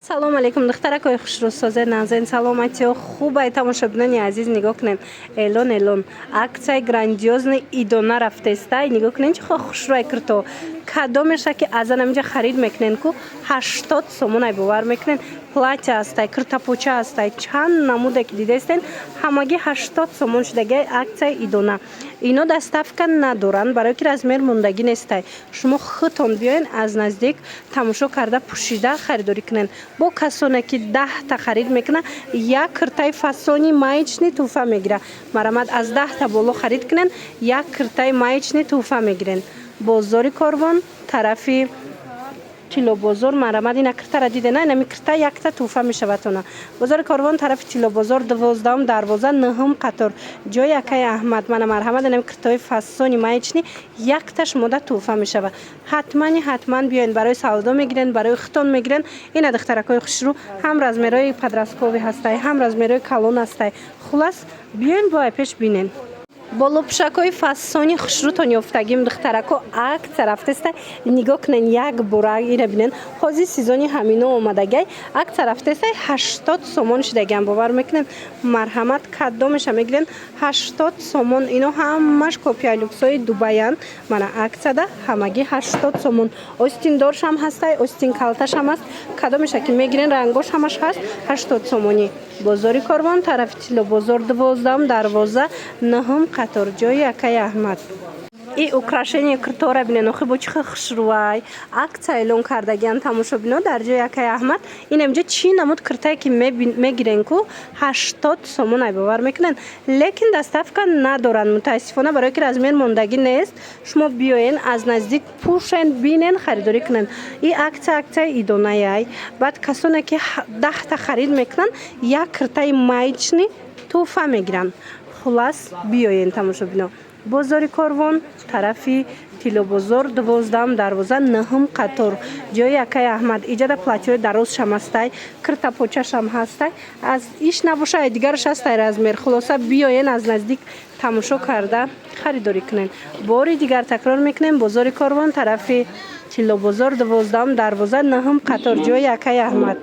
Салом алейкум, духтаракои хушрӯсозе, назен, саломатиё, хубай? Тамошобинони азиз, нигоҳ кунед, эълон, эълон, аксияи грандиозный идона рафтестай. Нигоҳ кунед, чӣ хушрӯай кирто. Кадомеша ки азан аминҷа харид мекунен ку, 80 сомонай, бовар мекунен? Платья ҳастай, киртапоча ҳастай, чанд намуде ки дидаистен, ҳамагӣ 80 сомон шудагиай. Аксияи идона. Ино доставка надоранд, барое ки размер мондагӣ нестай. Шумо худтон биёен, аз наздик тамошо карда, пӯшида харидорӣ кунед. Бо касоне ки 10-та харид мекунад, як киртаи фасони маечный тӯҳфа мегирад. Марамат, аз 10-та боло харид кунен, як киртаи маечный тӯҳфа мегирен. Бозори Корвон, тарафи Тиллобозор. Марамад, ина киртара дидена, инами кирта якта тӯҳфа мешавадтона. Бозори Корвон, тарафи Тиллобозор, 12-ум дарвоза, нӯҳум қатор, ҷои акаи Аҳмад. Мана, марҳамат, инами киртаҳои фасони маечный якта шумода тӯҳфа мешавад. Ҳатмани ҳатман биёен, барои савдо мегирен, барои худтон мегирен. Ина, духтаракҳои хушрӯ, ҳам размерҳои подростковый ҳастай, ҳам размерҳои калон ҳастай. Хулас, биёен, бо ай пеш бинен. Болопӯшакҳои фасони хушрӯтон ёфтагим, духтарако. Аксия рафтеста, нигоҳ кунен, як бора ира бинен. Ҳозир сезони ҳамино омадагай. Аксия рафтеста, 80 сомон шудагиам, бовар мекунем? Марҳамат, кадомеша мегирен, 80 сомон. Ино ҳамаш копия люксои Дубаян. Мана, аксияда ҳамагӣ 80 сомон. Остиндоршам ҳастай, остин калташам ҳаст. Кадомеша ки мегирен, рангош ҳамаш ҳаст, 80 сомонӣ. Бозори Корвон, тарафи Тиллобозор, 12-ум дарвоза, нӯҳум қатор, ҷои акаи Аҳмад. И украшение киртора бинен, охи бо чӣ хел хушрӯай. Аксия эълон кардагиан, тамошобино, дар ҷои акаи Аҳмад. Ин инҷа чӣ намуд киртае ки мегирен ку, 80 сомон ай, бовар мекунен? Лекин доставка надоранд, мутаассифона, барое ки размер мондагӣ нест. Шумо биёен, аз наздик пӯшен, бинен, харидорӣ кунен. И аксия, аксияи идонаяй. Баъд касоне ки 10-та харид мекунанд, як киртаи маечный тӯҳфа мегиранд. Хулас, биёен, тамошобино. Бозори Корвон, тарафи Тиллобозор, 12-ам дарвоза, нӯҳум қатор, ҷои акаи Аҳмад. Иҷада платьяҳои дарозшам ҳастай, киртапочашам ҳастай. Аз иш набоша, ай дигараш ҳастай размер. Хулоса, биёен, аз наздик тамошо карда харидорӣ кунен. Бори дигар такрор мекунем: бозори Корвон, тарафи Тиллобозор, 12-ам дарвоза, нӯҳум қатор, ҷои акаи Аҳмад.